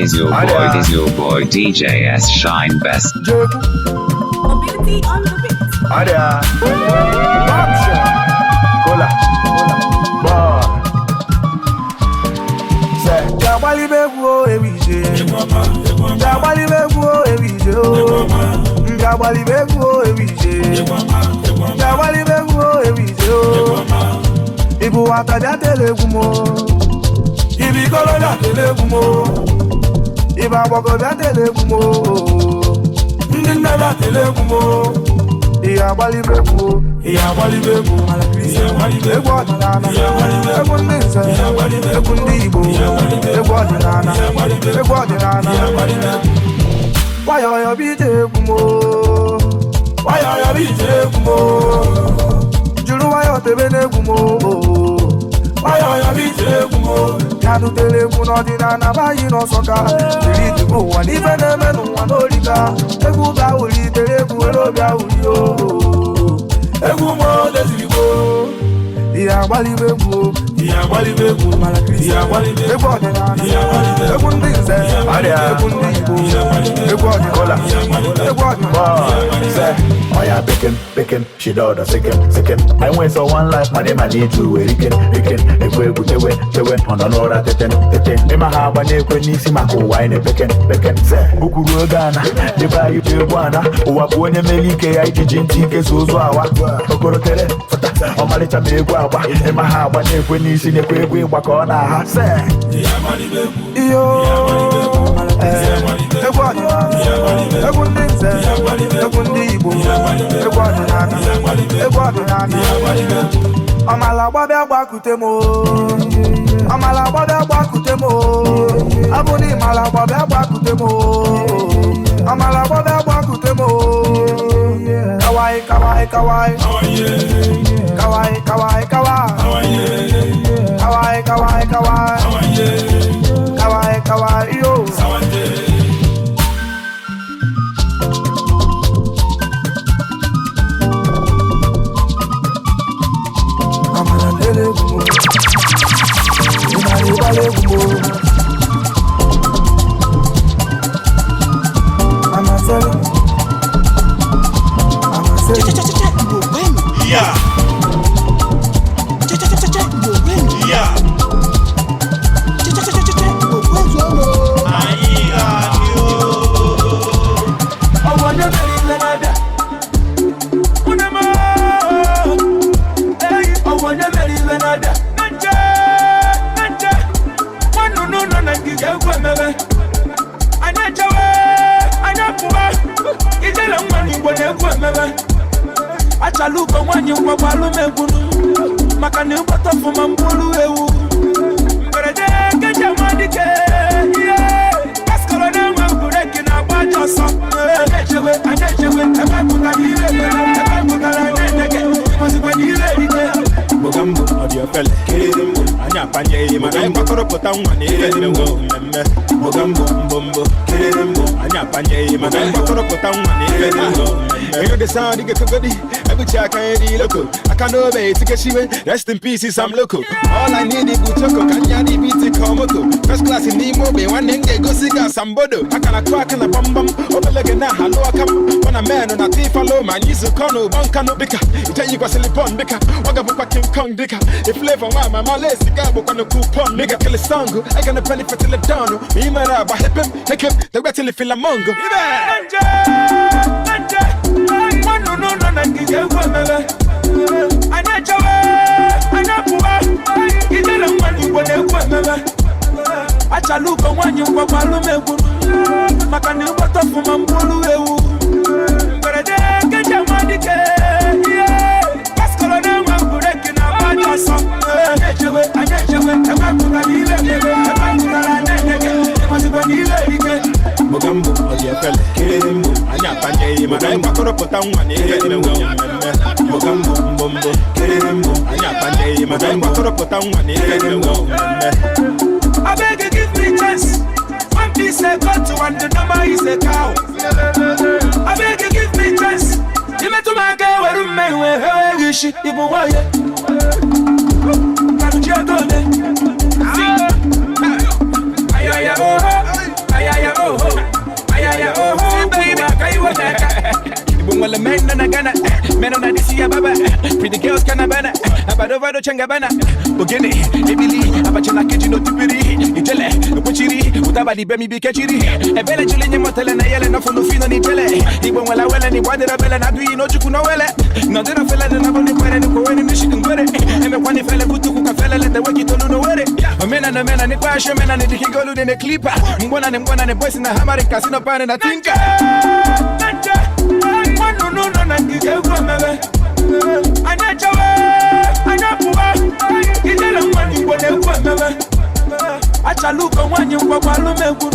Is your boy, is your boy DJ S Shine Best. Mobility on the beat. Adia. Kola. Ball. Say, Jagbalibe wo ewije. Jagbalibe wo ewije o. Jagbalibe wo ewije. Jagbalibe wo ewije o. Ibu ataja tele gumo. Ibi koloja tele gumo. Iba bogo tele gumo. Ndị nne bịa tele egwu m o. Ihe agbalibe egwu o. Ihe agbalibe egwu. Egwu ọdịnala. Egwu ndị nze. Egwu ndị Igbo. Egwu ọdịnala. Egwu ọdịnala. Nwayọọ bụ ije egwu m o. Nwayọọ bụ ije egwu m o. Juru nwayọọ tebe n'egwu m o. Nwayọọ bụ ije egwu m o. Ya dutere egwu n'ọdịnala baghị n'ọsọ ka jiri dịbụ ụwa n'ife na-eme n'ụwa n'orika. Egwu ga-awụlitere egwu were obi awụli o. Egwu m o dezirigbo. Ihe agbalibe egwu o. Ihe agbalibe egwu. Egwu ọdịnala. Egwu ndị nze. Egwu ndị Igbo. Egwu ọdịnala. Egwu ọdịnala. Oya pick him, she daughter sick him, sick him. I went so one life, my name I need to riken, riken. Ekwe tewe, tewe, on anora teten, teten. Ema ha ba ne kwe nisi mako wine beken, beken. Se, ukuru Ghana, deba you bwana. Uwa bu onye melike ya ijiji ntị ike so ozu awa. Okoro tere, fata, ọmalịcha ma egwu agba. Ema ha agba na-ekwe n'isi na-ekwe egwu ịgba ka ọ na-aha. Se, iyo, egwu ọdịnala, egwu ndị nze, egwu ndị Igbo, egwu ọdịnala, egwu ọdịnala. Ọmala gbabịa gbakute m o, ọmala gbabịa gbakute m o, abụ na ịmala gbabịa gbakute m o, ọmala gbabịa gbakute m o. Kawaii, kawaii, kawaii, kawaii, kawaii, kawaii, kawaii, kawaii, kawaii, kawaii, kawaii, yo. Yeah. Yeah. Achaluko nwanyi ngwagwalu megwunu maka na ịgbata ọfụma mgbolu ewu mberede keje nwadike ihe paskọrọ na-enwe bureki na-agba ajọ ọsọ anyị echewe ebe pụtara ire ebe pụtara na-edeke ịmazikwa na ire erike. Mbụ ọ dị ofele anyị apanyeghị mana anyị gbakọrọpụta nwa na ife mmewe mmemme mbụ mbụ mbụ anyị apanyeghị mana anyị gbakọrọpụta nwa na ife mmewe mmemme. You the sound, you get to goody. Every check I need loco. I can't obey to get she. Rest in peace, I'm loco. All I need is good choco. Can you beat it? Komoko. First class in Nemo, be one name, go see Sambodo. I can crack and a bum bum. Over na hello, I come. When a man on a thief, follow man, you so kono, bankano, bika. You tell you was silipon, bika. Waga buka King Kong, dika. If flavor, my malaise, the guy book on the coupon, nigga, kill a song. I gonna penny for till it down. Me, my rabba, hip him, hick him, the wet till it feel a mongo. Achaluko nwanyi ngwagwalu megwunu maka na ịgbata ọfụma mgbolu ewu mberede keje nwadike ihe paskọrọ na-enwe bureki na-agba ajọ ọsọ anyị echewe ebe pụtara ire ebe pụtara na-edeke ịmazikwa na ire erike. Mbụ ọ dị efele anyị apanyeghị mana anyị gbakọrọpụta nwa na ife mmewe mmemme mbụ mbụ mbụ anyị apanyeghị mana anyị gbakọrọpụta nwa na ife mmewe mmemme. I beg you give me chance. One piece a cut to one, the number is a cow. I beg you give me chance. You met to my girl where you may wear wish you boy. Can you go there? Dolce Gabbana ogene ebili abacha na keji no tupiri ijele ekwechiri ụtabadi bemi bi kechiri ebele chuli nye motele na yele na funu fino ni jele igbo nwela wele ni gwadere bele na duyi no chukwu no wele na dira fele na boni kwere ni kowene mishi ngwere emekwani fele kutuku ka fele lete weki tolu no were omena na mena ni kwasho mena ni dikigolu ni clipa mbona ni mbona ni boys na hamari kasino pane na tinka no no na ngige mebe anya chawe anya puba ijele nwanyị igbo na-egwu emebe achaluko nwanyị ngwagwa alụmegwu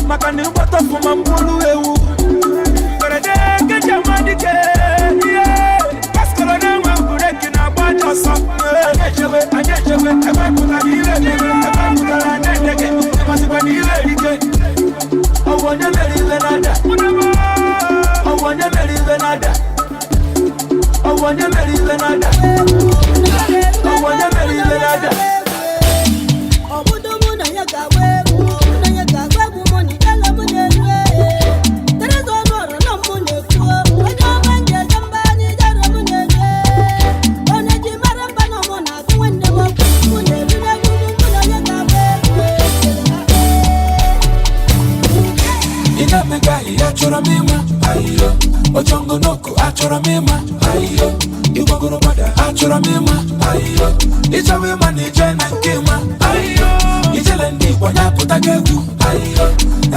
maka na ịgbata ọfụma mgbolu ewu mberede keji amadike ihe paskọrọ na-enwe bureki na-agba ajọ ọsọ anyị echebe ebe pụtara ire edebe ebe pụtara anya edege ịmasịkwa na ire erike ọgwụ onye mere iwe na-ada ọgwụ onye mere iwe na-ada ọgwụ onye mere iwe na-ada ọgwụ onye mere iwe na-ada. Obodo mụ na ya ga-agba egwu mụ na ya ga-agba egwu mụ na ijele mụ na-eru ee Teresa Ọnụọra na mụ na-ekwu onye ọma nje eje mba anyị jere mụ na-eru ee onye ji mara mba na mụ na-agụ nwanne m okwu mụ na-eru n'egwu mụ na ya ga-agba egwu. Inamega ihe achọrọ m ịma ayiyo ochongonoko achọrọ m ịma ayiyo igbogoro gbada achọrọ m ịma ayiyo ịchọwa ịma na ije na nke ịma ayiyo ijele ndị Igbo ya pụta gị egwu ayiyo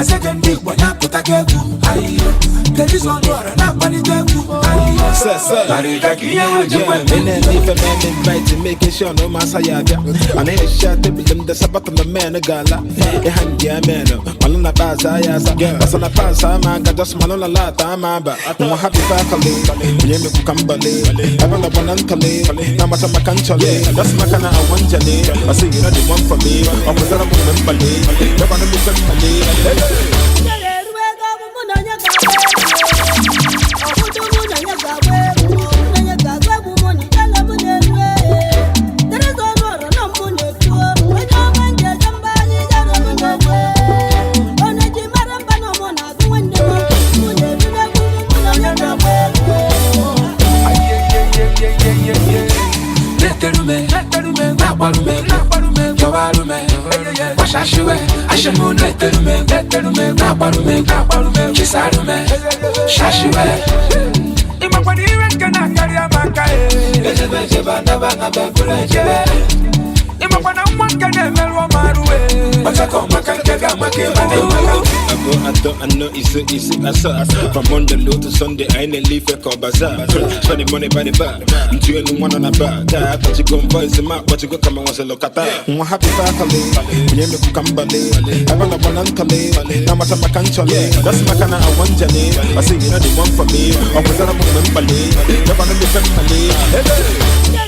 ezege ndị Igbo ya pụta gị egwu ayiyo Teresa Ọnụọra na-akpalite egwu ayiyo Yeah, man, inviting, making sure no masaya bịa. A na-ehicha tebụl m desa bata na men gala. Ịha ndị a men, malụ na paasa ya asa. Basa na paasa ama aka, just malụ na lata ama aba. Nwa happy fakali, onye mekwu ka mbali. Ebe na gbana ntali, na amacha maka nchọli. Just maka na awa njali, I say you know the one for me. Ọ pụtara m mgbe mkpali, ebe na mmepe mkpali. Atọ anọ ise isi asaa. From Monday low to Sunday, I ain't leave a bazaar. Spending money by the bar. I'm doing the one on a bar. But you go and voice him out, but you go come and want to look at that. I'm happy family. We ain't look kambale. I want a one antale. Now my canchale. That's my kind of one jelly. I say you know the one for me. I was on a woman ballet. Never know the family.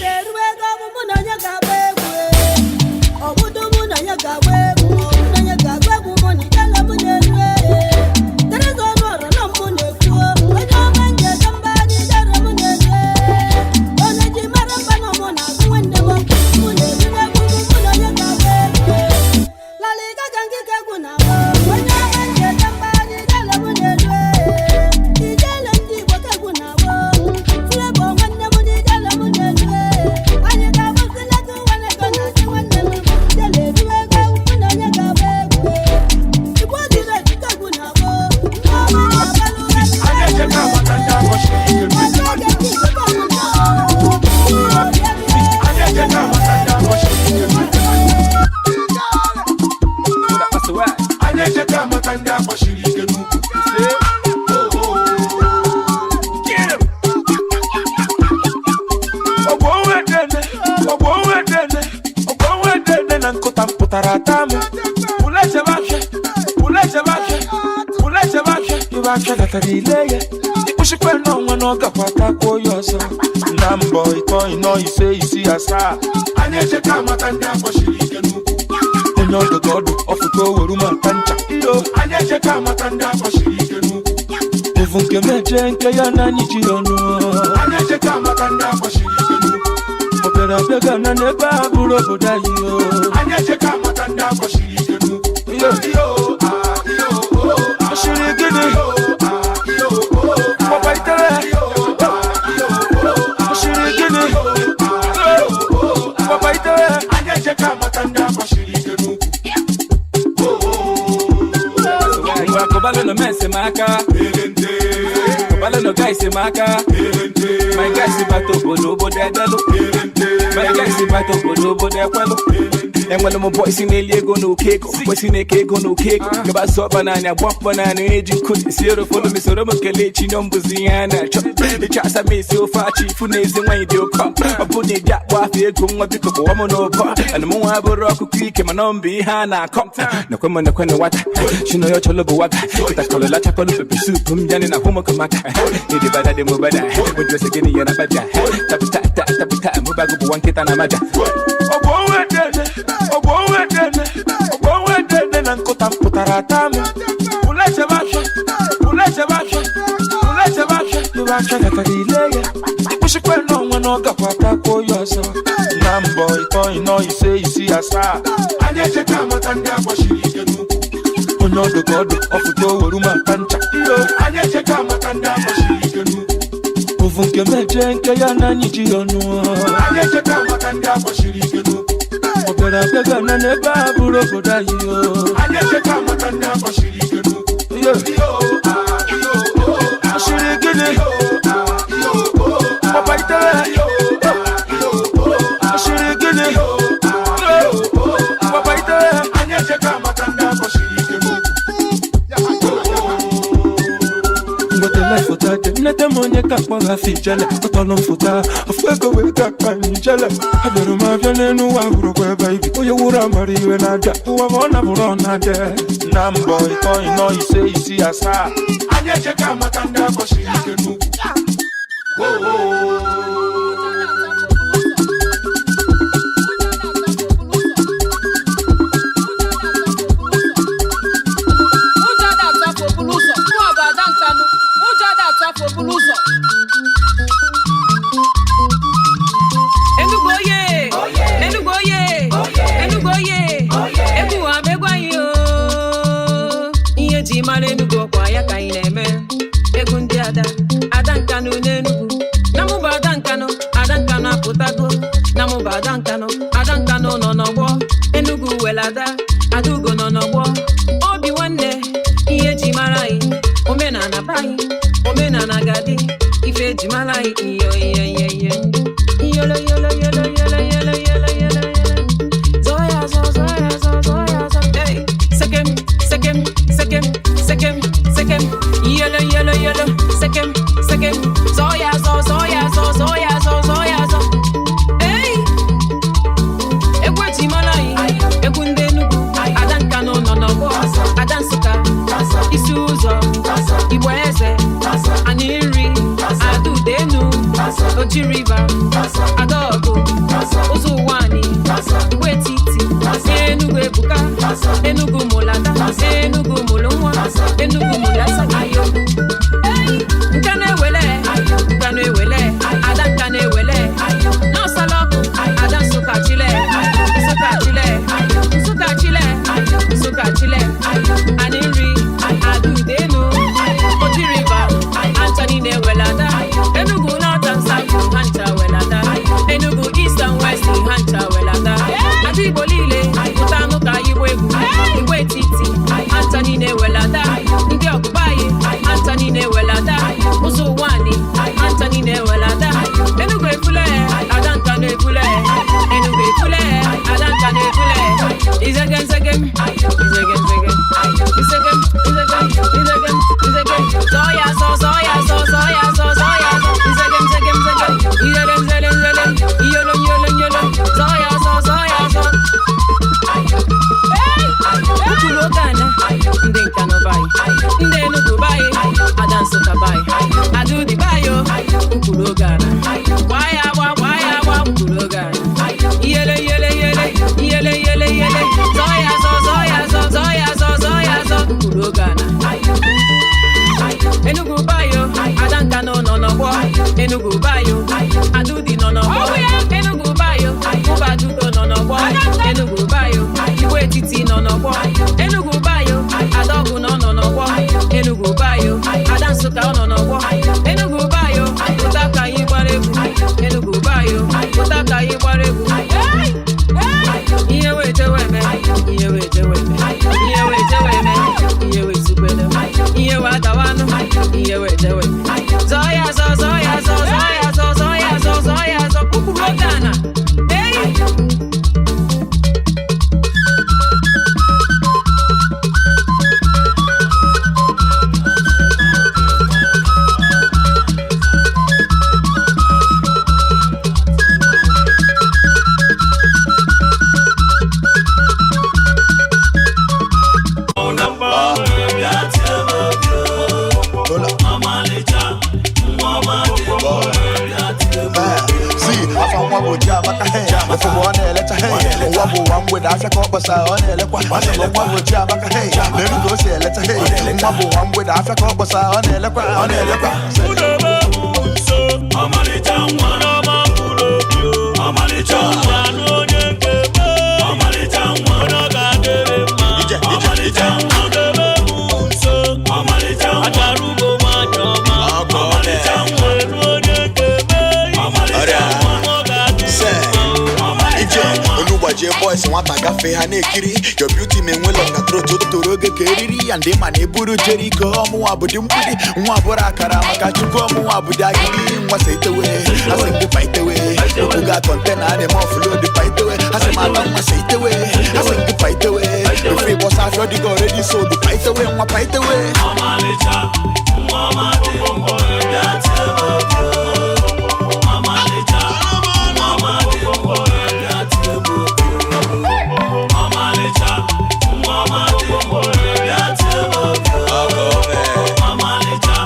Na mbọ ịtọ ịnọ ise isi asaa anyị echeka amata ndị akpọchiri ike n'ukwu onye ọdụ ka ọdụ ọfụta oweru mata ncha iyo anyị echeka amata ndị akpọchiri ike n'ukwu ovu nke meje nke ya na anyị ji ọnụ anyị echeka amata ndị akpọchiri ike n'ukwu ọ bịara abịa gana n'ebe a bụrụ obodo anyị o anyị echeka amata ndị akpọchiri ike n'ukwu iyo iyo ah iyo o ah gịnị papa itere. Shiri gini. m aka. Kụbalụnụ guys m aka. My guys bata obodo, obodo edelụ. My guys bata obodo, obodo ekwelụ. Enwere m boys na-eli ego n'oke ego, boys na-eke ego n'oke ego. Gaba sọ ọkpa n'anya, gba mkpọ n'anya, eji nkụ si orofolo m soro m kelee chi nyọ mbụzi ihe a na-achọ. Ịchọ asa m esi ofe achị ifu na ezi nwaanyị dị ụkọ. Ọ bụ na ịdị akpọ afọ ego nwa biko kpọwa m n'ụbọ. Ana m nwa abụrụ ọkụkọ ike mana ọ mbụ ihe a na-akọ. Nakwe m nakwe na nwata, chinoyo chọlọ bụ waka. Kịtakọlọ lachakọlọ pepe sup m bịanị na hụmụkọmaka. Ịdị bada dị mụ bada, mụ gịnị ya na baja. Tapụta ta tapụta mụbago bụ nwa nkịta na maja. Ogbo na nkụta mpụtara ata m. Ulechebe afịa, ulechebe afịa, ulechebe afịa, iwe afịa gatara ile ya. Ịkwụsịkwa n'onwe na ọ gakwa atakwuo ya ọzọ. Na mbọ ịtọ ịnọ ise isii asaa. Anyị echeka amata ndị agbachiri ike n'ukwu. Onye ọdụ ka ọdụ ọfụta oweru ma ata ncha. Iyo, anyị echeka amata ndị agbachiri ike n'ukwu. Ofu nke meje nke ya na anyị ji ọnụ. Anyị echeka amata ndị agbachiri ike n'ukwu. Ọ bịara abịa ga na n'ebe a bụrụ obodo anyị o. Anyị echeka amata ndị agbachiri ike n'ukwu. Iyo, ashịrị gịnị? Ọbaitere. Ashịrị gịnị? Ọbaitere. Anyị echeka amata ndị agbachiri ike n'ukwu. Ngwetele foto dị nnete m onye ka mkpọrọ afọ ijele ọtọlụ m foto ofu ego wee ka akpa m ijele abịara m abịa n'elu ụwa hụrụkwa ebe ibi onye wuru amara iwe na-abịa ụwa ma ọ nabụrụ ọ na-abịa na mbọ ịtọ ịnọ ise isii asaa. Anyị echeka amata ndị agbachiri ike n'ukwu. Ụjọ ada atụ afọ okporo ụzọ. Mụ bụ Ada Nkanụ. Ụjọ ada atụ afọ okporo ụzọ. Enugu oye! Enugu oye! Enugu oye! Egwu ụwa bụ egwu anyị o. Ihe eji mara Enugu ọkwa ya ka anyị na-eme. Egwu ndị Ada, Ada Nkanụ n'Enugu. Na mụ bụ Ada Nkanụ, Ada Nkanụ apụtago. Na mụ bụ Ada Nkanụ, Ada Nkanụ nọ n'ọgbọ. Enugu were Ada, Adaugo nọ n'ọgbọ. Obi nwanne, ihe eji mara anyị, omenala be anyị, omenala ga-adị, ife eji mara anyị, iyo iyo iyo iyo. Iyolo yolo yolo yolo yolo yolo yolo yolo. Zọ ya zọ zọ ya zọ zọ ya zọ. Hey, sekem sekem sekem sekem sekem. Iyolo yolo yolo sekem sekem. Zọ ya zọ zọ ya zọ zọ ya zọ zọ ya zọ. Hey, egwu eji mara anyị, egwu ndị Enugu, Ada Nkanụ nọ n'ọgbọ, Ada Nsụka, isi ụzọ, Igbo eze, anyị nri, Ada Udenu, Oji River, Adaọgụ, ụzọ ụwa anyị, Igbo etiti, Enugu ebuka, Enugu mụlada, Enugu mụlụ nwa, Enugu mụlasa ayo. Nka na-ewele, nka na-ewele, Ada nka na-ewele, n'ọsala ọkụ, Ada Nsụka chile, Nsụka chile, Nsụka chile, Nsụka chile, anyị nri, Ada Udenu, Oji River, Anthony na-ewelata, Enugu North and South, ha ncha welata, Enugu East and West, ha ncha welata, Ada Igbo niile, pụta anụ ka anyị gba egwu, Igbo etiti, Anthony na-ewelata, ndị ọgụba anyị, Anthony na-ewelata, ụzọ ụwa anyị, Anthony na-ewelata, Enugu efule, Ada Nkanụ efule, Enugu efule, Ada Nkanụ efule, izege nzege m, izege nzege, izege m, izege m, izege m, izege m, zọọ ya zọ, zọọ ya zọ, zọọ ya zọ, zọọ ya zọ, izege m, zege m, zege m, izere m, zere m, zere m, iyolo, iyolo, iyolo, zọọ ya zọ, zọọ ya zọ. Ukwuru oge ana, ndị Nkanụ be anyị, ndị Enugu be anyị, Ada Nsụka be anyị, Ada Udi be anyị o, ukwuru oge ana, gbaa ya agba, gbaa ya agba, ukwuru oge ana, iyele iyele iyele, iyele iyele iyele, zọọ ya zọ, zọọ ya zọ, zọọ ya zọ, zọọ ya zọ, ukwuru oge ana. Enugu bayo, Ada Nkanụ nọ n'ọgbọ. Enugu bayo, Ada Udi nọ n'ọgbọ. Enugu bayo, Ụbadugo nọ n'ọgbọ. Enugu bayo, Igbo etiti nọ n'ọgbọ. Enugu bayo, Adaọgụ nọ nọ n'ọgbọ. Enugu bayo, Ada Nsụka ọ nọ n'ọgbọ. Enugu bayo, pụta ka anyị gbara egwu. Enugu bayo, pụta ka anyị gbara egwu. Ihe wee jewe eme, ihe wee jewe eme, ihe wee jewe eme, ihe wee tukwele, ihe wee ada. Ụwa bụ ụwa mgbede afịa ka ọ kpọsa ọ na-elekwa. Asị m nwa bụ Chiamaka, hey, n'elu ka o si eleta, hey. Nwa bụ ụwa mgbede afịa ka ọ kpọsa ọ na-elekwa, ọ na-elekwa. Ọmalịcha nwa n'ọma mkpụrụ obi o. Ọmalịcha nwa n'onye nke m. Ọmalịcha nwa onye ọ ga-adịrị mma. Ọmalịcha nwa debe m nso. Ọmalịcha nwa achara ugbo nwanyị ọma. Ọmalịcha nwa elu onye nke m. Ọmalịcha nwa ọ ga-adịrị mma. Ije onu gbajie boys nwata gafee ha na-ekiri. Your beauty ma enwe long na throat o toro oge ka eriri ya ndị ma na eburu Jericho. Ọmụnwa bụ dị mgbidi nwa bụrụ akara maka Chukwu. Ọmụnwa bụ dị agidi nwa sa itewe asị ndị pa itewe obuga kọntena a na-eme ọfụlod pa itewe asị m ata nwa sa itewe asị ndị pa itewe ofe ịgbọsa afịọ dịka already sold pa itewe nwa pa itewe. Ọmalịcha nwa ọma dị mkpọ bịa tie m obi o. Ọmalịcha nwa ọma dị mkpọ bịa tie m obi o. Ọmalịcha nwa ọma dị mkpọ bịa tie m obi o. Ọmalịcha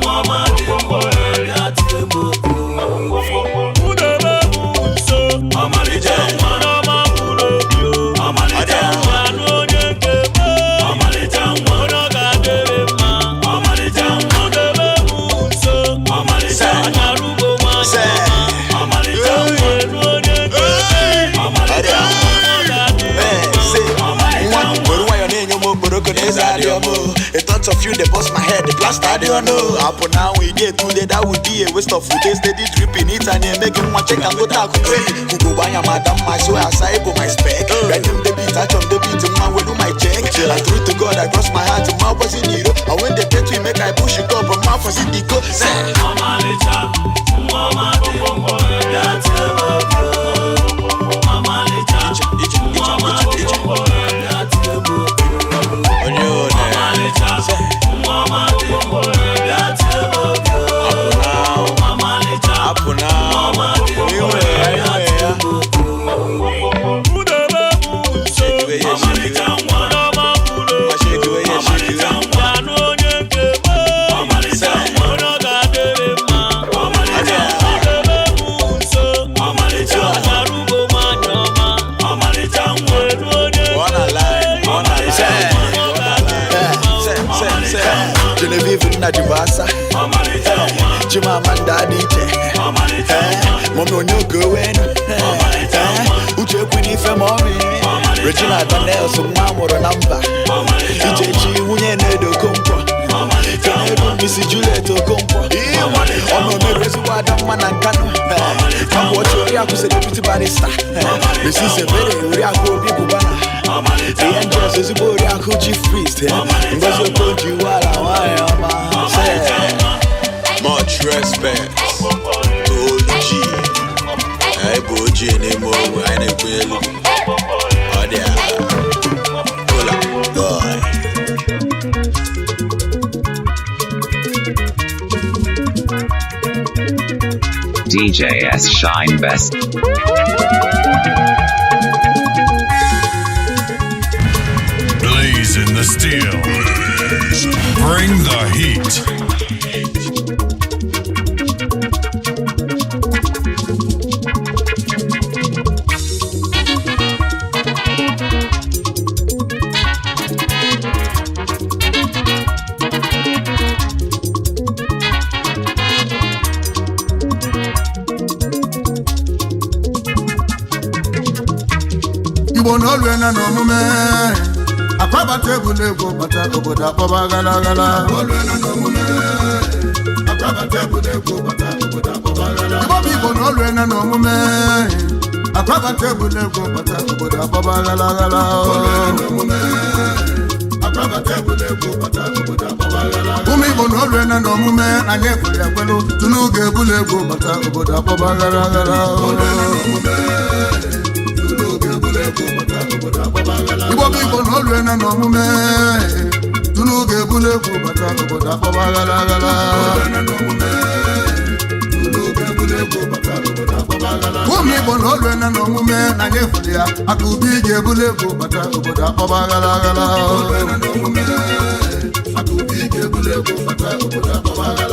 nwa ọma dị mkpọ bịa tie m obi o. Kwudebe m nso. Ọmalịcha nwa n'ọma mkpụrụ obi o. Ọmalịcha nwa n'onye nke m. Ọmalịcha nwa onye ọ ga-adịrị mma. Ọmalịcha nwa debe m nso. Ọmalịcha achara ugbo nwanyị ọma. Ọmalịcha nwa elu onye nke m. Ọmalịcha nwa ọ ga-adịrị mma. Nwa were nwayọ na-enye m okporoko na eze adịọ m. A thought of you dey bust my head, the plaster adịọ no. Apụ na anwụ ide etule, that would be a waste of food. Steady dripping it and eme gị nwa check and go tackle. Ugogbe anya ma ada mma, so asa ịbụ my spec. Ready m debit, achọ m debit, nwa welu my check. And true to God, I cross my heart, ma kwesị n'iro. And when they get to make I push it up, ma kwesị diko. Ọmalịcha nwa ọma dị mkpọ bịa tie m obi o. Ọmalịcha nwa ọma dị mkpọ bịa tie m obi o. Ọmalịcha nwa ọma dị mkpọ bịa tie m obi o. Ọmalịcha nwa ọma dị mkpọ bịa tie m obi o. Kwudebe m nso. Ọmalịcha nwa n'ọma mkpụrụ obi o. Ọmalịcha nwa n'onye nke m. Ọmalịcha nwa onye ọ ga-adịrị mma. Ọmalịcha nwa debe m nso. Ọmalịcha achara ugbo nwanyị ọma. Ọmalịcha nwa elu onye nke m. Ọmalịcha nwa ọ ga-adịrị mma. Ọmalịcha nwa. Genevieve Nnajibasa, Chimamanda Adichie, Mọmi Onye-Okowenu, Uche Ekwunife Mọmi, Regina Daniels nwa amụrụ na mba, Ichechi nwunye Ned Okonkwo, Kenedu Mrs. Juliet Okonkwo, ọmụ omeru ezigbo ada mma na Nkanu, Akwa Ọchị Oriakụ Celebrity Barrister, Mrs. Ebere Oriakụ Obi Cubana, The Angels ezigbo Oriakụ Chief Priest, Ngozi Okonjo-Iweala nwanyị ọma. Much respect to Olu G. Anyị bụ ojii n'ime ogbe, anyị na-ekwenye elu. Ọ dị a. Kola boy. DJ S Shine Best. Blazing the steel. Bring the heat. Igbo na olu ena na omume akwabata egwuregwu bata obodo akpọba ghala ghala. Igbo bụ Igbo na olu ena na omume akwabata egwuregwu bata obodo akpọba ghala ghala. Ụmụ Igbo na olu ena na omume anyị ekwere ekwelu tunu ga-ebulu egwu bata obodo akpọba ghala ghala. Igbo bụ Igbo na olu ena na omume tunu ga-ebulu egwu bata obodo akpọba ghala ghala. Ụmụ Igbo na olu ena na omume na anyị efuru ya aka ubi ga-ebulu egwu bata obodo akpọba ghala ghala.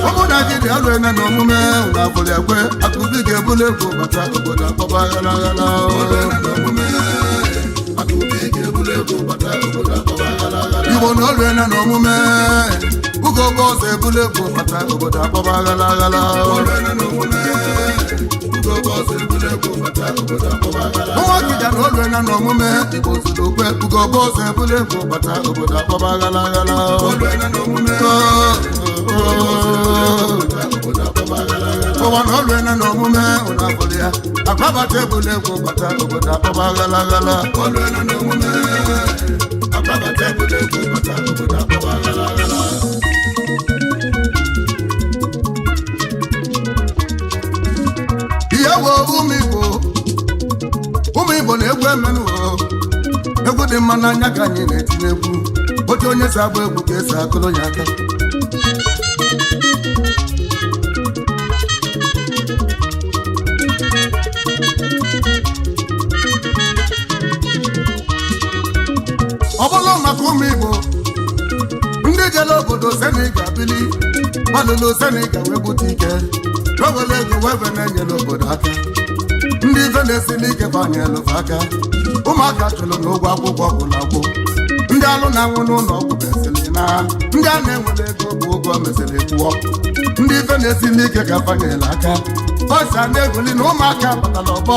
Ụmụ Naijiria alụena na omume ụlọ afọlị ekwe akụbi ga-ebulu egwu bata obodo akpọba aghara aghara. Igbo na oluena na omume ugo bụ ọzọ ebulu egwu bata obodo akpọba aghara aghara. Nwa Ọkịja na oluena na omume Igbo zuru okwe ugo bụ ọzọ ebulu egwu bata obodo akpọba aghara aghara. Ụwa na oluena na omume ụlọ afọlị ya akwabata ebulu egwu bata obodo akpọba aghara aghara. Ihe wo ụmụ Igbo, ụmụ Igbo na-egwu emenụ o. Egwu dị mma n'anya ka anyị na-etinye egwu otu onye si agba egwu ka esi akụrụ ya aka. Ọ bụrụ maka ụmụ Igbo ndị jere obodo Senegal bili gbalụlụ Senegal wee bute ike wee were ego wee be na-enyere obodo aka. Ndị ife na-esili ike banyelụfe aka. Ụmụaka chụrụ n'ụgwọ akwụkwọ gwụrụ agwụ, ndị alụ na-anwụ n'ụlọ ọgwụ mesịrị na ndị a na-enwere ego bụ ụgwọ mesịrị kwụọ. Ndị ife na-esili ike ka fanyere aka ọsa na-egoli na ụmụaka batara ọgbọ.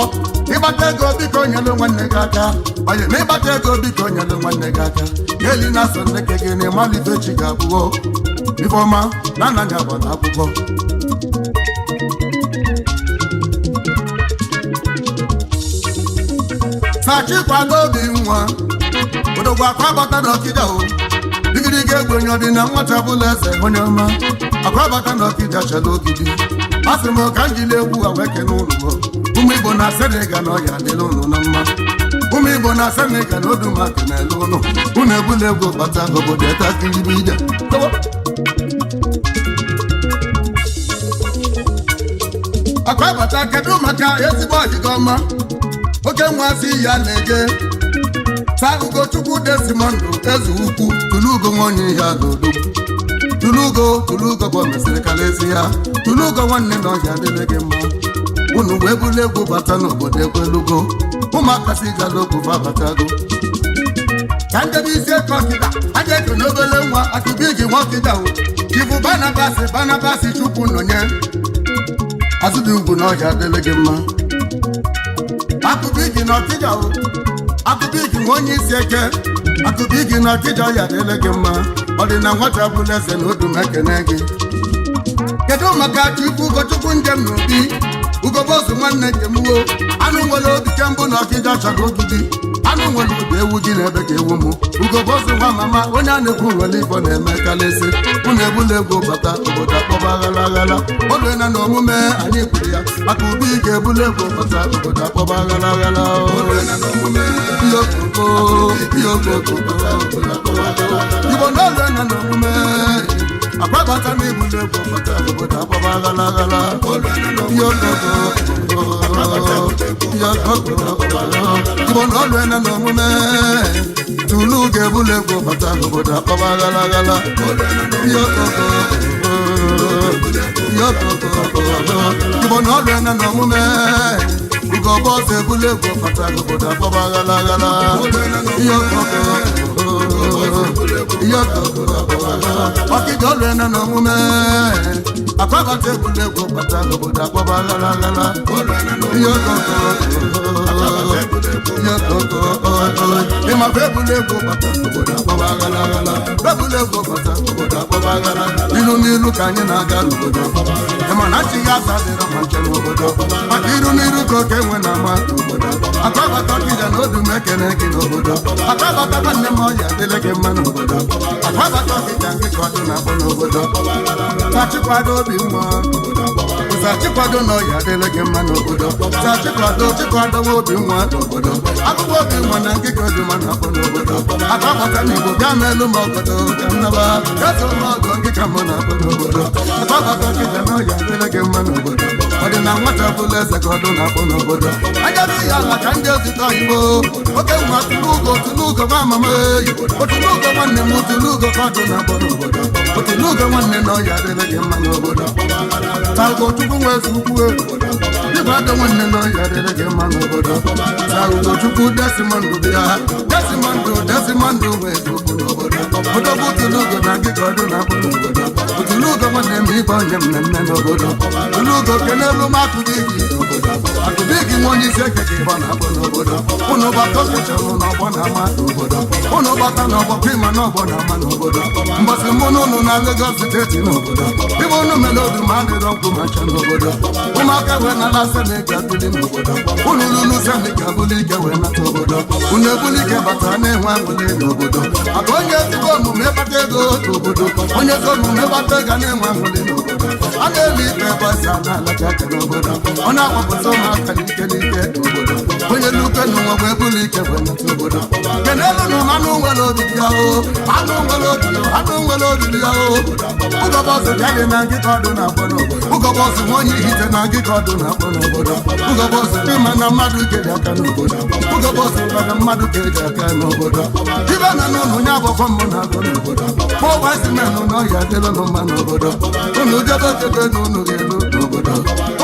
Ịgbata ego biko nyelụ nwanne gị aka, onye na ịgbata ego biko nyelụ nwanne gị aka. Eli na so nneke gị na ịmalife chi ga-abụọ ifeọma na anaghị agbara akwụkwọ. Sachikwado obi nwa odogwu akwa bata n'Ọkịja o digiriga egwu onye ọdịna nwata bụla eze onye ọma akwa bata n'Ọkịja chala ogidi. A sị m ka m jiri egwu a wee kene ụlọ ụmụ Igbo na Senegal na ọya adịla ụnụ na mma. Ụmụ Igbo na Senegal na Odumaka na-ele ụnụ ụnụ ebula egwu bata obodo etakiribe ije. Akwa bata kedu maka ezigbo ọdịgo ọma oke nwa si ya na-eje saa Ugochukwu Desmond eze ukwu tulugo nwaonye ihe n'odogwu tulugo tulugo bụ mesịrị kalezi ya tulugo nwanne na ọhịa adịrị gị mma. Unu wee bulu egwu bata n'obodo ekwelugo ụmụaka si galokwu fabatago ka ndebe isi eke Ọkịja a ga-eke n'obele nwa akụbigi nwa Ọkịja o Chifu Banabasị Banabasị Chukwu nọnye azụ dị ugwu na ọhịa adịrị gị mma. Akụbigi na Ọkịja o akụbigi nwa onye isi eke akụbigi na Ọkịja ya adịrị gị mma. Ọ dị na nwata bụla eze na odu ekene gị. Kedu maka Chukwu Ugochukwu njem na obi Ugobozu nwanne njem wo anụ nwere obi kembụ na Ọkịja chọrọ ogidi anụ nwere obi ewu gị na ebe ka ewu mụ Ugobozu nwa mama onye a na-ekwu nwere igbo na-eme kalịsị unu ebula egwu bata obodo akpọba aghara aghara. Oluena na omume anyị kwuru ya maka ubi ga-ebula egwu bata obodo akpọba aghara aghara. Igbo na oluena na omume akwabata na ebula egwu bata obodo akpọba aghara aghara. Igbo na oluena na omume tulu ga-ebula egwu bata obodo akpọba aghara aghara. Igbo na oluena na omume Ugobozu ebula egwu bata obodo akpọba aghara aghara. Ọkịja oluena na omume akwabata ebula egwu bata obodo akpọba aghara aghara. Ịmakwa ebula egwu bata obodo akpọba aghara aghara. Ebula egwu bata obodo akpọba aghara. Ilu n'ilu ka anyị na-aga n'obodo ịma na chi ya asa dịrọ ma nche n'obodo maka iru n'iru ka oke nwe na ama n'obodo. Akwabata Ọkịja na Odum ekene gị n'obodo. Akwabata nwanne m ọya adịrị gị mma n'obodo. Akwabata Ọkịja nke ka ọdụ na-akpọ n'obodo. Sachikwado obi nwa Sachikwado na ọya adịrị gị mma n'obodo. Sachikwado chikwado obi nwa n'obodo. Akụkọ obi nwa na nkịka oduma na-akpọ n'obodo. Akwabata n'Igbo bịa n'elu m ọgọdọ ka nnaba gaso m ọgọ nkịka mụ na-akpọ n'obodo. Akwabata Ọkịja na ọya adịrị gị mma n'obodo. Ọ Ọ dị na nwata bụla eze ka ọdụ na-akpọ n'obodo. Agaghị ya ala ka ndị ezute oyibo. Oke nwa tụlụgo tụlụgo ma mama eyi. Otulugo nwanne m otulugo ka ọdụ na-akpọ n'obodo. Otulugo nwanne na ọya adịrị gị mma n'obodo. Talgo chukwu nwe eze ukwu Igwe aka nwanne na ọya adịrị gị mma n'obodo. Talgo chukwu Desmond bịa. Desmond Desmond nwe eze ukwu n'obodo. Odogwu tụlụgo na ngịga ọdụ na-akpọ n'obodo. Otulugo nwanne m ibe onye mmemme n'obodo. Tụlụgo kenelu m akụdị gị n'obodo. Akụdị gị nwa onye isi eke ka ịgba na-akpọ n'obodo. Ụnụ gbata okwuchalụ n'ọgbọ na-ama n'obodo. Ụnụ gbata n'ọgbọ prima n'ọgbọ na-ama n'obodo. Mbọsị mụ n'ụnụ na Lagos steeti n'obodo. Ibe ụnụ mere odu ma adịrọ nkwụ ma ncha n'obodo. Ụmụaka wee nala Senegal bili n'obodo. Ụnụ lulu Senegal buli ike wee nata obodo. Ụnụ ebuli ike bata na-enwe aṅụrị n'obodo. Maka onye ezigbo omume kpata ego n'obodo. Onye ezi omume kpata ego na-enwe aṅụrị n'obodo. A na-eli ikpe bọsị a na-alacha aka n'obodo. Ọ na-agbapụta ụmụaka n'ike n'ike n'obodo. Onye luke n'ụwa wee buli ike wee nata obodo. Kenelu na anụ nwere obi ya o. Anụ nwere obi ya anụ nwere obi ya o. Ụgọbọsụ bịa na nkịta ọdụ na-akpọ n'obodo. Ụgọbọsụ nwa onye ihite na nkịta ọdụ na-akpọ n'obodo. Ụgọbọsụ ịma na mmadụ keji aka n'obodo. Ụgọbọsụ mana mmadụ keji aka n'obodo. Ibe na n'ụlọ onye agbọkọ mmụ na-agụ n'obodo. Fọwaisi menụ na ọya adịla nụ mma n'obodo. Unu jebe jebe na unu ga-elu n'obodo.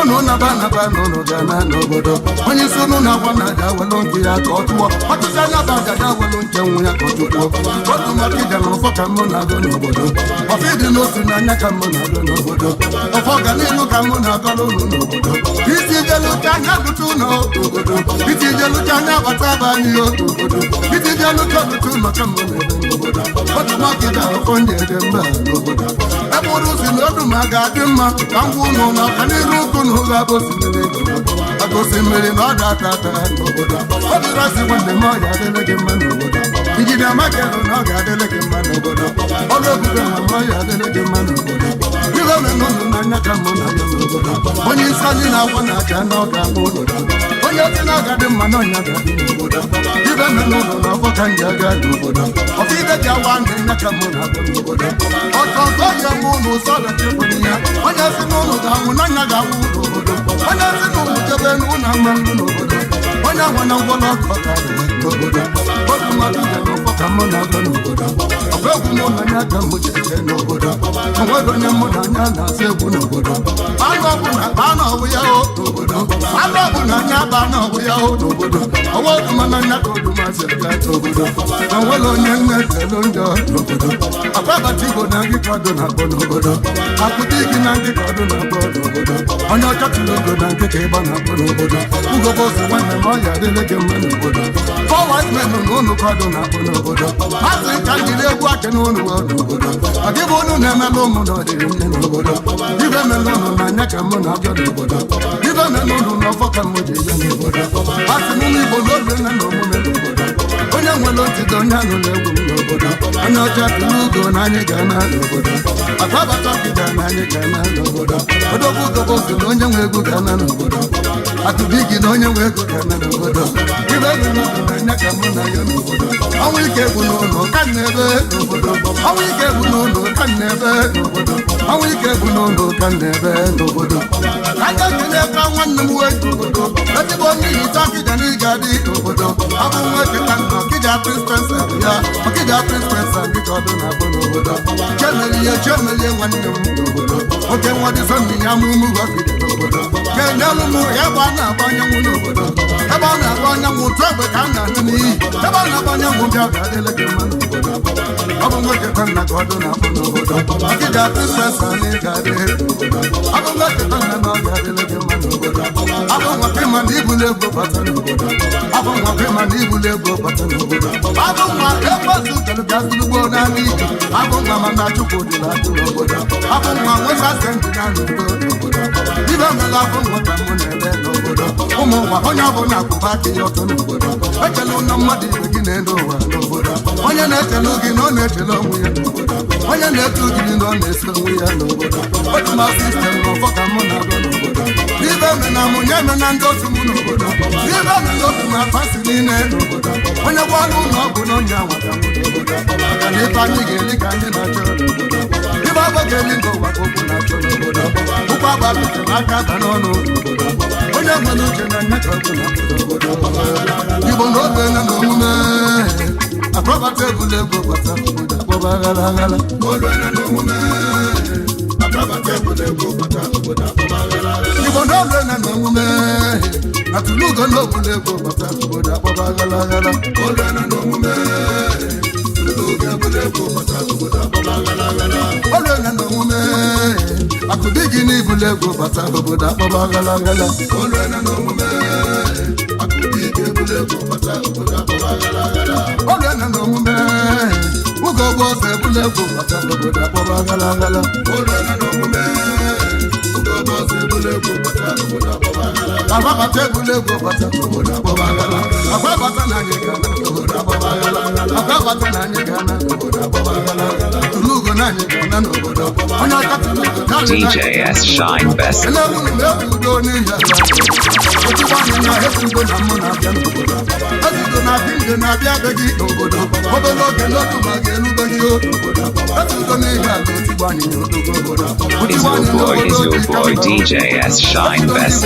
Unu naba naba na unu ga na n'obodo. Onye isi unu na-agwa na aja welu nke ya ka ọ tụọ. Ọtụtụ anya bụ aja ya welu nke nwe ya ka ọ tụkwuo. Otu maka ije na ụfọ ka mụ na-agụ n'obodo. Ọfọ ịdị n'otu n'anya ka mụ na-agụ n'obodo. Ọfọ ọganihu ka mụ na-agọrọ unu n'obodo. Isi jelu ka anya gụta ụlọ obodo. Isi jelu ka anya bata aba anyị obodo. Isi jelu ka ọtụtụ ụlọ ka mụ na-ebe n'obodo. Otu maka ije akụkọ ndị eje mba n'obodo. Ebe ụrụ si na odu ma ga-adị mma ka ngwa ụnụ na ọganihu ụkwụ na ụlọ abụ osimiri maka osimiri na ọ ga-ata ata n'obodo. Obirasi nwanne m ọ ga-adịrị gị mma n'obodo. Injinia Michael na ọ ga-adịrị gị mma n'obodo. Ọrụ ebube na ọ ga-adịrị gị mma n'obodo. Ibe mere ụnụ n'anya ka mụ na ya n'obodo. Onye isi anyị na-agwa na aja na ọ ga-abụ obodo. Onye dị na ọ ga-adị mma na ọnya ga-adị n'obodo. Ibe mere ụnụ na ọfọ ka nji aga n'obodo. Ọfọ ibe ji awa na-enye ka mụ na-agụ n'obodo. Ọtọ ọtọ ya mụ na ụzọ ọdachi bụ ya. Onye si n'ụlọ ga-anwụ n'anya ga-anwụ n'obodo. Onye si n'ụlọ jebe n'ụlọ ama ndụ n'obodo. Onye nwe na ngwọrọ ọkọ ka dị n'obodo. Otu mmadụ dị n'ụfọ ka mụ na-agụ n'obodo. Ọfọ egwu mụ na anya ka mụ ji eje n'obodo. Onwere onye mụ na anya na-asị egwu n'obodo. Anụ ọbụla baa n'ọbụ ya o n'obodo. Anụ ọbụla anya baa n'ọbụ ya o n'obodo. Ọwa oduma na anya ka oduma si aga n'obodo. Onwere onye nne telu njọ n'obodo. Akwabata Igbo na nkịta ọdụ na-akpọ n'obodo. Akụdị gị na nkịta ọdụ na-akpọ n'obodo. Onye ọcha tụrụ ogo na nkịta ịgba na-akpọ n'obodo. Ugobọsụ nwanne m ọya adịrị gị mma n'obodo. Four white men na ụnụ ka ọdụ na-akpọ n'obodo. Ha sị ka m jiri egwu aka n'ụnụ n'obodo. Ọ dịbụ ụnụ na-emelụ ụmụ na ọdịrị nne n'obodo. Ibe melụ ụnụ n'anya ka mụ na-abịa n'obodo. Ibe melụ ụnụ n'ọfọ ka mụ ji eje n'obodo. Ha sị m ụmụ Igbo n'obi nne na omume n'obodo. Onye nwere otito onye anụla egwu m n'obodo. Onye ọcha tụrụ ugo na anyị ga-ana n'obodo. Akwabata ọkịja na anyị ga-ana n'obodo. Odogwu ugobosi na onye nwe egwu ga-ana n'obodo. Atụbi gị na onye nwe ego ga-ana n'obodo. Ibe nwere obi n'anya ka mụ na ya n'obodo. Ọnwụ ike egwu n'ụlọ ka m na-ebe n'obodo. Ọnwụ ike egwu n'ụlọ ka m na-ebe n'obodo. Ọnwụ ike egwu n'ụlọ ka m na-ebe n'obodo. Aka ekele ka nwanne m wee n'obodo. Ezigbo onye ihicha ọkịja na ị ga-adị n'obodo. Ọ bụ nwa eketa nna ọkịja Prince ya. Ọkịja Prince nke ọdụ na-abụ n'obodo. Chiemelie chiemelie nwanne m n'obodo. Oke nwa dị sọnni ya mụ ụmụ ọkịja n'obodo. Kenelu m ebe a na-agba anyanwụ n'obodo. Ebe a na-agba anyanwụ tụ egbe ka a na-anụ n'iyi. Ebe a na-agba anyanwụ bịa ga-adịle gị mma n'obodo. Ọ bụ nwoke nna ka ọdụ na-akpọ n'obodo. Ọkịja Princess na ị ga-adị n'obodo. Ọ bụ nwoke nna na ọ ga-adịle gị mma n'obodo. Abụ nwa pịma na ibulu ego bata n'obodo. Abụ nwa pịma na ibulu ego bata n'obodo. Abụ nwa ekwezu kelu bịa zụlugbo n'ala ije. Abụ nwa mana Chukwu dị na-adụ n'obodo. Abụ nwa nwesa sentị na n'udo n'obodo. Ibe mere abụ nwa ka mụ na-eme n'obodo. Ụmụ nwa onye ọbụla kwụba aka ya ọtọ n'obodo. Echela Ahụ na mmadụ ibe gị na-elu ụwa n'obodo. Onye na-echele gị na ọ na-echele onwe ya n'obodo. Onye na-etu gị na ọ na-esi onwe ya n'obodo. Oduma sistem na ọfọ ka mụ na-agọ n'obodo. Ibe me na mụ nye me na ndị otu mụ n'obodo. Ibe me na otu m afasị niile n'obodo. Onye gbalụ ụlọ ọgwụ na onye anwata mụ n'obodo. Maka na ife anyị ga-eli ka anyị na-achọ n'obodo. Ibe agba ga-eli nke ụwa ka okwu na-achọ n'obodo. Ụkwụ agbalụte n'aka aba n'ọnụ n'obodo. Onye nwere uche na anya ka ọgwụ na-apụ n'obodo. Igbo na obe na n'omume. Akpọbata egwuregwu egwu bata obodo akpọba aghara aghara. Igbo na obe na n'omume. Atụlụgo na ogwuregwu bata obodo akpọba aghara aghara. Olue na n'omume. Akụdị gị n'ibulu egwu bata obodo akpọba aghara aghara. Olue na n'omume. Ụgọ bụ ọsọ ebulu egwu bata obodo akpọba aghara aghara. Agbabata egwuregwu bata obodo akpọba aghara. Agbabata na anyị ga-ana obodo akpọba aghara. Agbabata na anyị ga-ana obodo akpọba aghara. Tụlụgo na anyị ga-ana n'obodo. Onye ọcha tụlụgo na anyị DJ S Shine Best. Elewu na egwu udo n'ihi ala. Otigba anyị na egwu udo na mụ na-abịa n'obodo. Ezudo na-abịa nde na-abịa be gị n'obodo. Obere oge n'otu ma ga-erube gị n'obodo. Ezudo n'ihi ala otigba anyị na odogo obodo. Is your boy, is your boy DJ S Shine Best.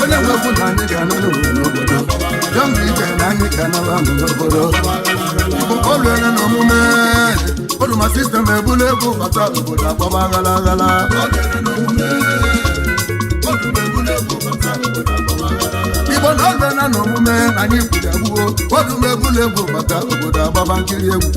Onye nwe egwu na anyị ga-anọ n'obodo. Jọngụ ije na anyị ga-anaba n'obodo. Oluene na omume. Oduma sistem ebulu egwu bata obodo akpọba aghara aghara. Igbo na oluene na omume na anyị kwuru egbuo. Oduma ebulu egwu bata obodo agbaba nkiri egwu.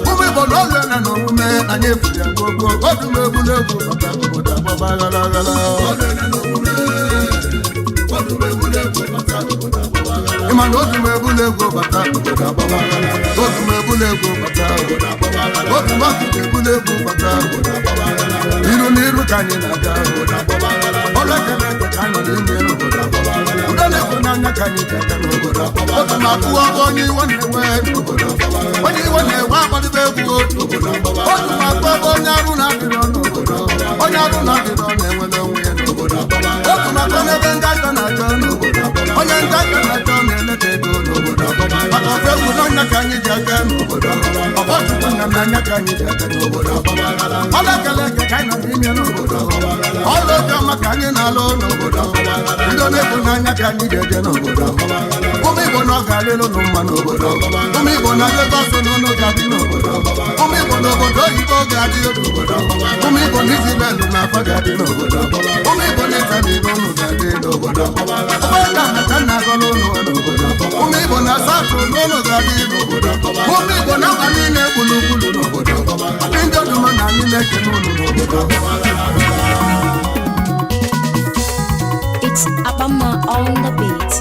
Ụmụ Igbo na oluene na omume na anyị kwuru egbuo. Oduma ebulu egwu bata obodo agbaba aghara aghara. Ịma na otu m ebulu egwu bata obodo agbaba aghara. Otu m ebulu egwu bata obodo agbaba aghara. Otu m akụkụ ebulu egwu bata obodo agbaba aghara. Iru n'iru ka anyị na-aga obodo agbaba aghara. Ọrụ ekele eke ka anyị nọ n'ime obodo agbaba aghara. Udo na-ekwe n'anya ka anyị ji aga n'obodo agbaba aghara. Otu m akụwa ọgụ onye iwe na-ewe n'obodo agbaba aghara. Onye iwe na-ewe akwadebe egwu n'obodo agbaba aghara. Otu m akụ ọgụ onye arụ na-adịrọ n'obodo agbaba aghara. Onye arụ na-adịrọ na-enwere onwe ya n'obodo agbaba aghara. Otu m akụ n'ebe ndị aka na-achọ n'obodo agbaba aghara. Onye ndị aka na-achọ na-eleta ego n'obodo agbaba aghara. Maka ofe egwu n'ọnya ka anyị ji aga n'obodo agbaba aghara. Ọgbọ chukwu nna m n'anya ka anyị ji aga n'obodo agbaba aghara. Ọlụ ekele eke ka anyị nọ n'ime n'obodo agbaba aghara. Ọlụ oge ọma ka anyị na-alụ n'obodo agbaba aghara. Ndị na-ekwu n'anya ka anyị ji eje n'obodo agbaba aghara. Ụmụ Igbo na ọ ga-alịlụ nụ mma n'obodo agbaba aghara. Ụmụ Igbo na Lagos n'ụlọ ga-adị n'obodo agbaba aghara. Ụmụ Igbo n'obodo oyibo ga-adị n'obodo agbaba aghara. Ụmụ Igbo na Israel na afa ga-adị n'obodo agbaba aghara. Ụmụ Igbo na Italy n'ụlọ ga-adị n'obodo agbaba aghara. Ụmụ Igbo na na-agọ n'ụlọ n'obodo agbaba aghara. Ụmụ Igbo na South n'ụlọ ga-adị n'obodo agbaba aghara. Ụmụ Igbo na mba niile gburugburu n'obodo agbaba aghara. Ndị ọdụma na anyị na-ekene ụlọ n'obodo agbaba aghara. It's Abama on the beat.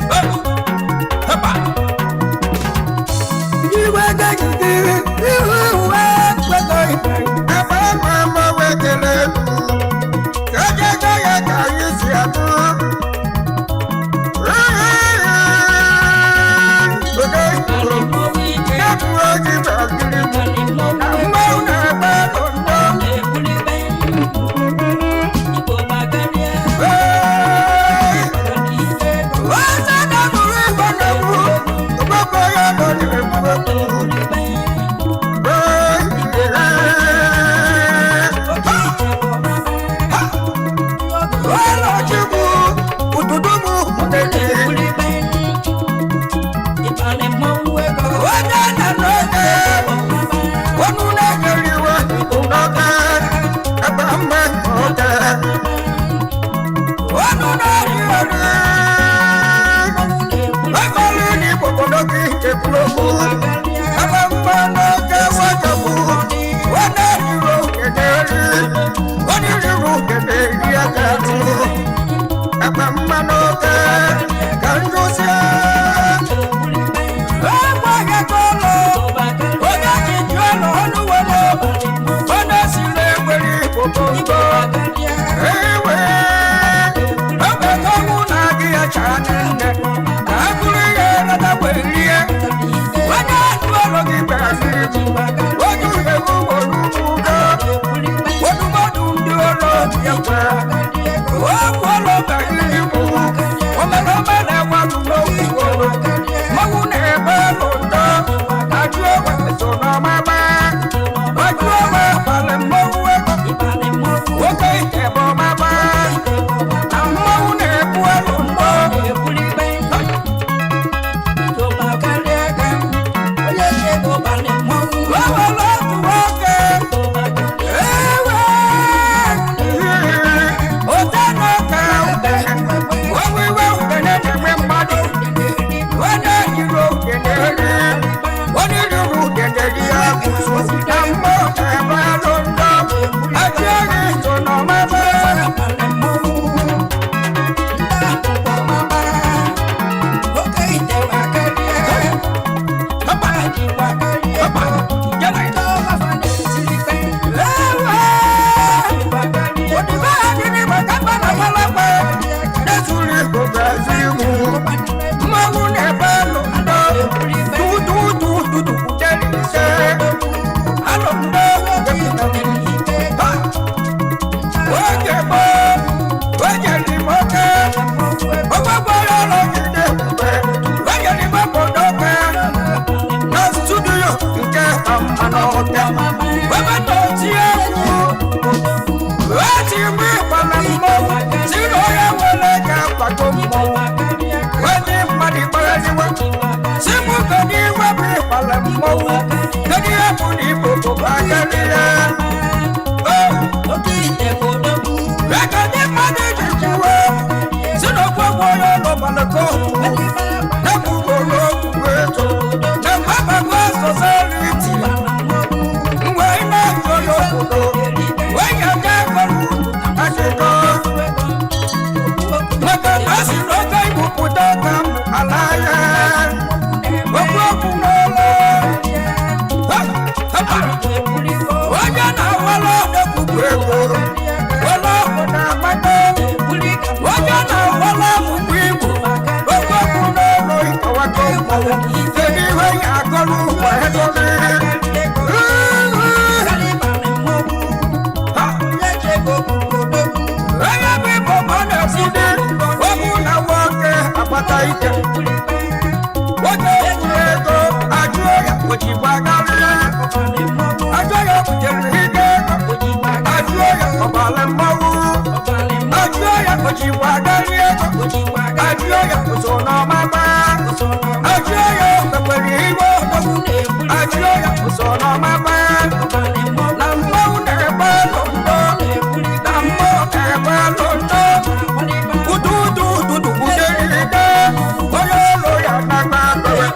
Ewe! Mmanwụ kedu ihe ya akọrọ ụwa ego gị? Onye bụ Igbo ma ọ na-ekwudi okwu na nwoke akpata ike, nwoke kwuru ego, ajụọ ya ojikwa karịa, ajụọ ya butere ike ego, ajụọ ya ọbara mmanwụ, ajụọ ya ojikwa karịa ego, ajụọ ya ụzọ n'ọmama, ajụọ ya okpekwere iwe odogwu, ajụọ ya ụzọ n'ọmama na mmanwụ na-egbe elu mbọ na mmụọ na-egbe elu ndọ ududu ududu uderide onye ọrụ ya na-agba akpịrị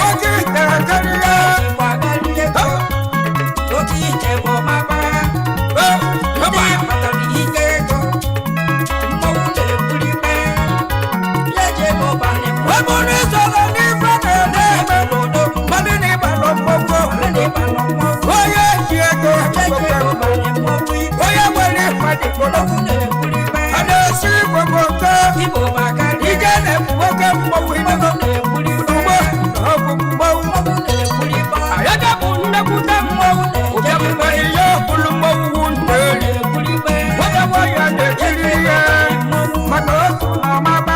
oge ite karịa. Webụrụ isoro n'ife na-eme eme mmadụ na ịbalụ mmọnwụ, onye ji ego, onye nwere mmadụ a na-esi igwe bụ oke ike na-ebu oke mmọnwụ inugo ugbo na ọgwụ mmọnwụ ayaga bụ nnekwute mmọnwụ ụbịam nwere ihe ọbụlụ mmọnwụ nteri nwoke nwanyị na-ekiri ihe maka otu na ọmaba.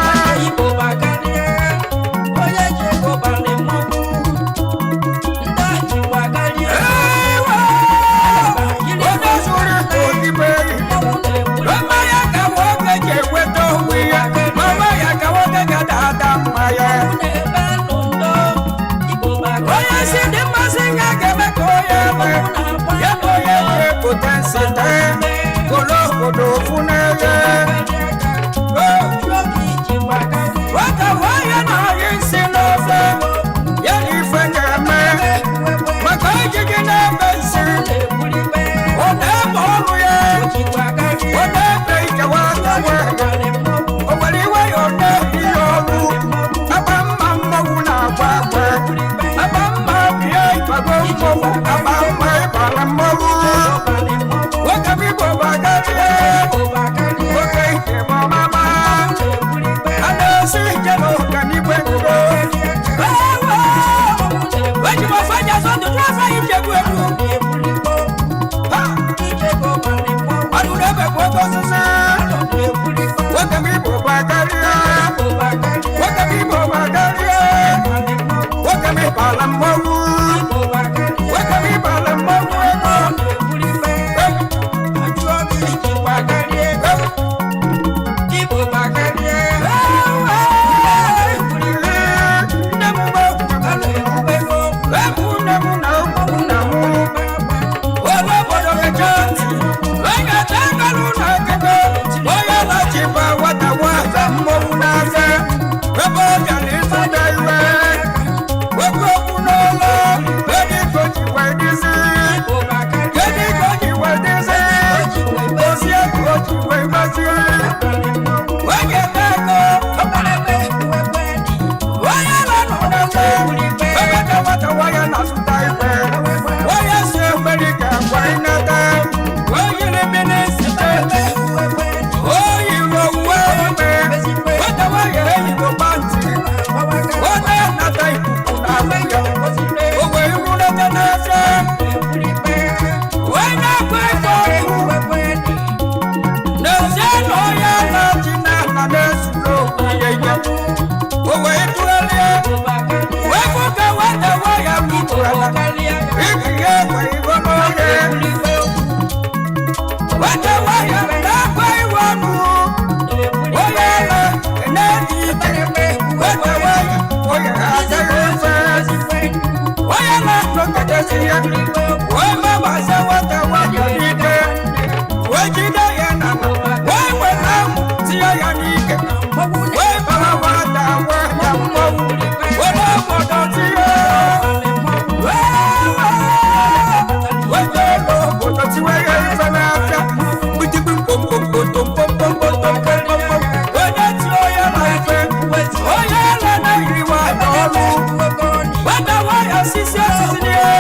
Onye zuru odibo mama ya ka nwoke ji enweta onwe ya, mama ya ka nwoke ga-ada mma ya. Onye si dị mmasị ya ga-eme ka onye eme ya bụ onye na-epụta nsite kolo obodo ofu n'ebe nwata nwanyị na-ayị nsị n'ofe ya na ife na-eme maka ejiji na-eme nsị, ọ na-eme ọrụ ya, ọ na-ebe ikewa aka nwanyị o nwere iwe ya, ọ na-ebi ya ọrụ agba mma mmọnwụ na-agba agba agba mma bie ịgbago mmọnwụ agba mma ịbara mmọnwụ nwoke m Igbo gbagarie nwoke ike ma ọmama a na-esi ike n'ụka n'igwe ngo eji m ofe ji azụ ndụ afọ anyị ji egwu egwu. Ọdụ ebe bụ oke osisi nwoke m Igbo gbagarie nwoke m Igbo gbagarie nwoke m ịbala mmọnwụ nwoke m ịbala mmọnwụ ego. Ebe ọ bịara ịzụta iwe okwu okwu n'ụlọ ebe iko ji wee dịzi, kedu iko ji wee dịzi ozi ego o ji wee gbazi onye ego onye na-anọ n'ebe ebe ka nwata nwanyị na-azụta ife onye si ekwere ka ngwa ịnata onye mmiri site o yiri owuwe ime nwata nwanyị eyigbo pantị onye nata ikuku na ahụ ya o wee rulata n'afịa wee na-akwa ego ọkụ n'ezie na onye na-achị na-ana na-esuru okwu ya ihe o wee tụgharịa wee fụ ka nwata nwanyị wutụrala ibi ya wee igo n'oge nwata nwanyị na-akwa iwe ọnụ onye ala na-eji ike nwata nwanyị onye adịghị mfe onye na-atụ ya wee mabasa nwata nwanyị n'ike wee jide ya na wee weta amụ tinye ya n'ike wee bara nwata nwanyị mmọnwụ were obodo tinye wee ego obodo tiwe ya ife n'afịa gbutigbu mkpomkpomkpomkpomkpomkpomkpom onye tiri onye na ife onye ala na-yiri nwata ọrụ nwata nwanyị osisi osisi n'ihe.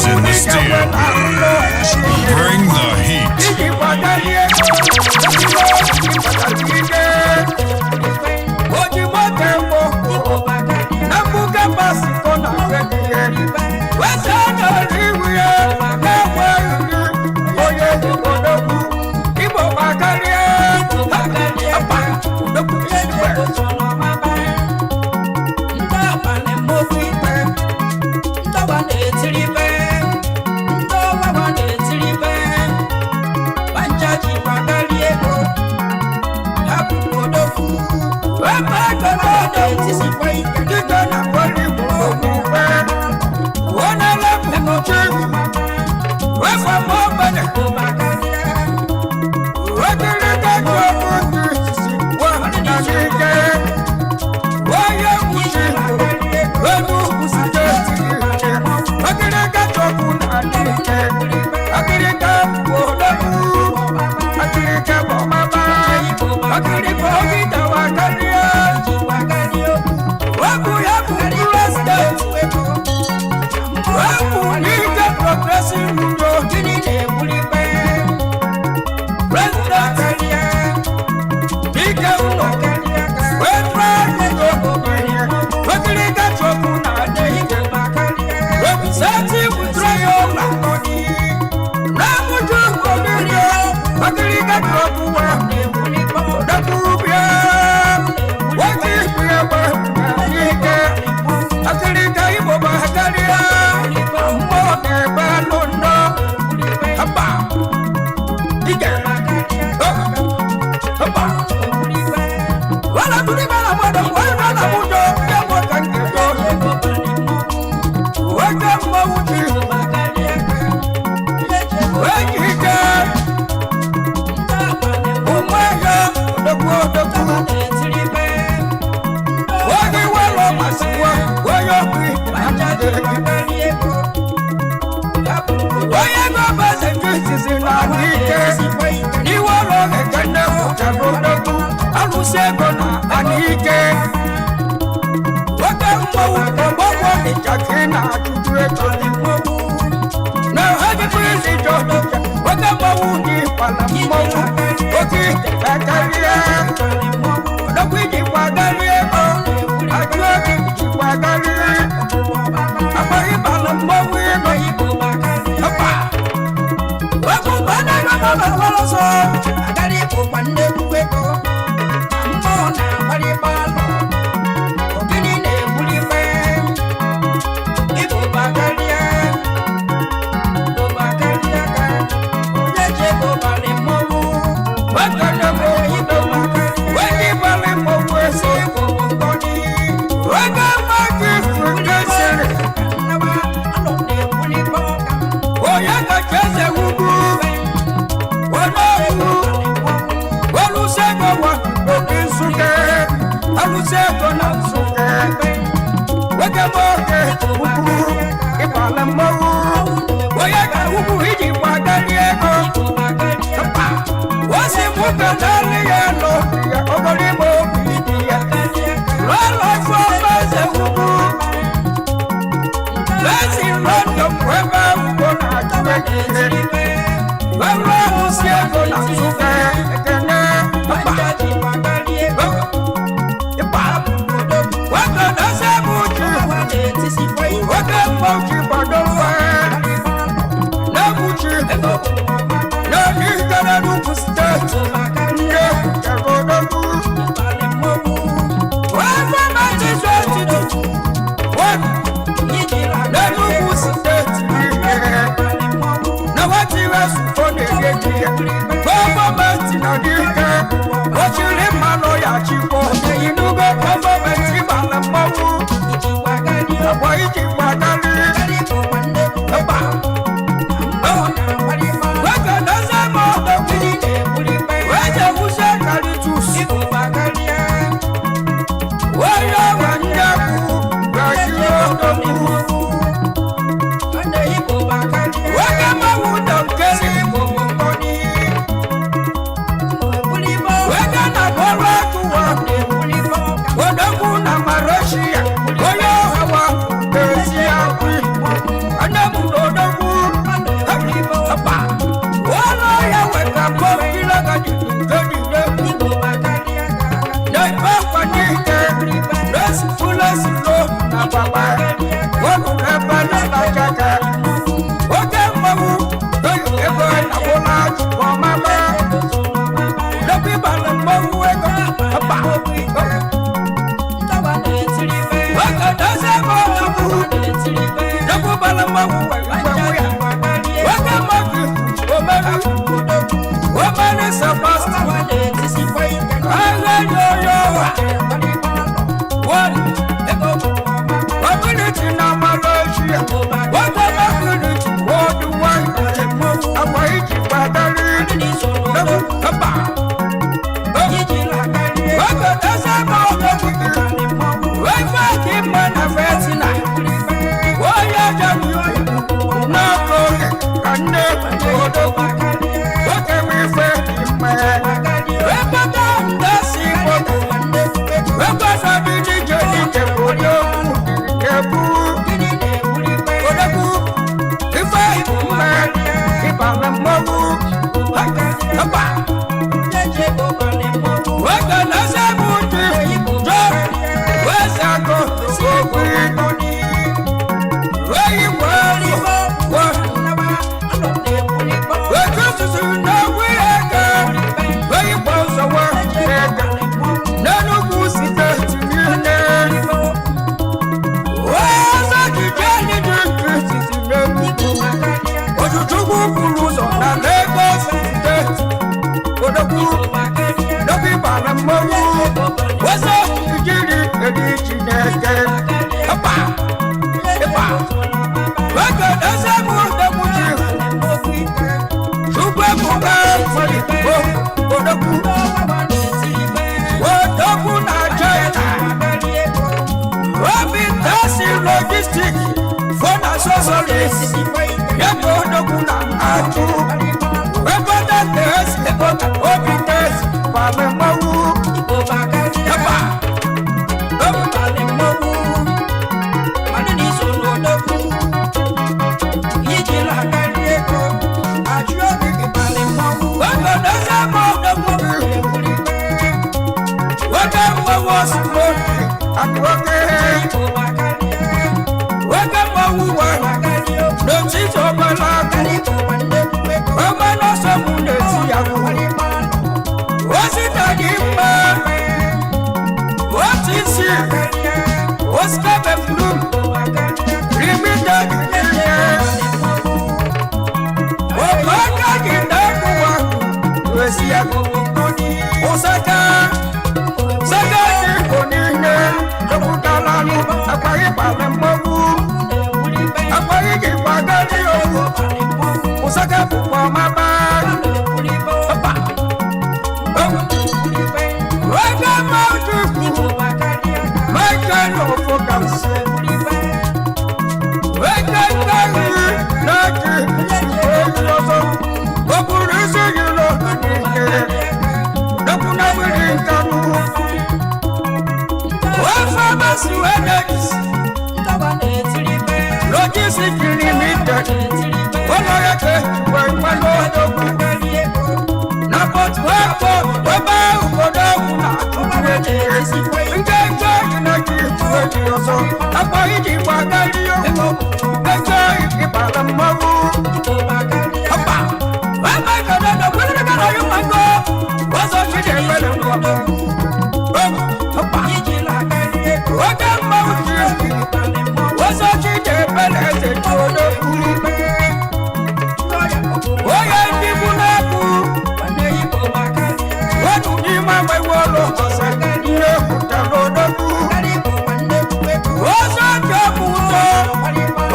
is in the steel. Bring the heat. Baba mesilo na papa ebe na-alachaka oke mmanwụ ego na-akwụla ọmama nnekwu ịbala mmanwụ ego mba oge dozie ebe ọtụtụ nnekwu ịbala mmanwụ wee ya oke mmanwụ omeri omeri sebastian agha yoyo one community na Malaysia oke community worldwide akwa iji gbadari mba oge dozie ebe ọtụtụ ife dị mma na fesina onye jere n'ọkụ oge ka nne odogwu oge ife dị mma wepụta ndasi gbogbo wepụta dị ije ije odogwu ebu odogwu ife dị mma ịbala mmọnwụ mba oge na-ese bụ ndị jọ wezakọ okwu oyi wee otu na-egwu ego oyi gba ụzọ wa ego n'Enugwu steeti niile ọzọ jije anyị dị kristi n'Enugwu Ojuchukwu kwuru ụzọ na Lagos steeti odogwu n'obi gbara mmọnwụ ọzọ jijiri eri Chineke ịkpa ịkpa oge eze bụ odogwu ji Chukwu ebuka odogwu odogwu na China obi tasi logistic phone accessories yẹ́pọ̀ odogwu na atụ ebe tesi obi tesi balẹ̀ mọ́wú yẹ́pà Osaka saka ní onílé lókùtàlánú àparí ìpàdé mọ́wú àparí ìpàdé ní òwú osaka púpọ̀ má bá ọba wẹ́gẹ́ máa dùkú michael ofokas wẹ́gẹ́ kárí láti olùlọ́sọ ọkùnrin sí yìí lọ́dún nílé lókùnrin nǹkan. Wafamasi wenegis logisi limited olóyèké wẹ̀pẹ̀lú na port wẹ́pọ̀ wẹ́bẹ̀ òkòdó na àtúntò nkẹ́kẹ́ ìnájí ìtúwèjì ọ̀sán akpọ̀ ìjì pàgẹ́lì òkú kẹ́kẹ́ ìbàlẹ̀ mọ́wú. Ọ̀pá wẹ́pẹ̀ kẹ́dọ̀dọ̀ wẹ́lẹ́dẹ́gbẹ̀rẹ̀ yóò máa ń gbọ́ wọ́n sọ sí ìdẹ̀gbẹ̀rẹ̀ ọ̀pá. Oke mmanwụ ji ọsọ chije ebele eze odogwu onye ndị bụ na-ekwu otu n'ime agbanwe ọrụ ọsọ ihe pụtara odogwu ọsọ ji ọbụ ụtọ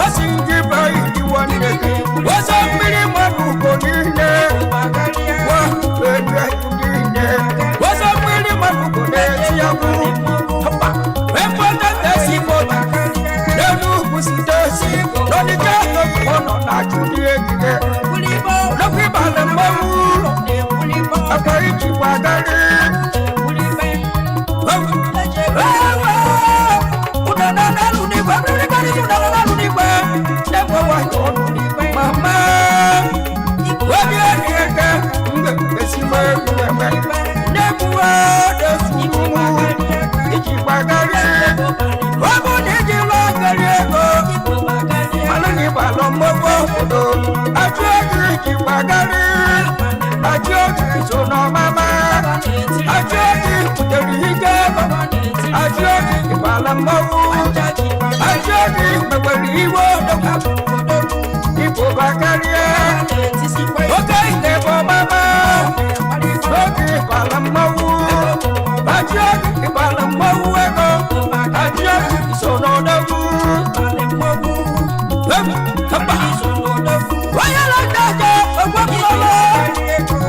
osi ndị be ijiwo nne gị ọsọ mmiri mmadụ ugo niile wa elu niile ọsọ mmiri mmadụ ugo na-eti ya bụ n'Enugwu steeti n'Onitsha ọ nọ na-achụ ndị egige n'okwu ịbalị mmanwụ akwa ijikwa garị mama obi enyi eke mgbe esi egwu eme na-egbuwe desu iji gbagharị. Ajiogi ịbala mmanwụ. Ajiogi mekwere iwe odogwu. Igbo bakarịa. Oke ite bụ ọmama. Oge ịbala mmanwụ. Ajiogi ịbala mmanwụ ego. Ajiogi so n'odogwu. Onye na-aja aja ogwepụlọlọ.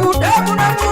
Ude egwuregwu.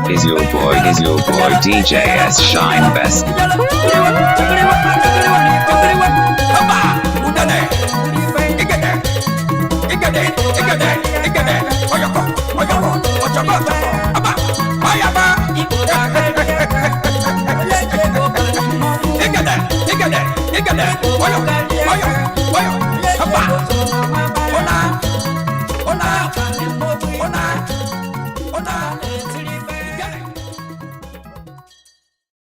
Is your boy DJ S Shine Best?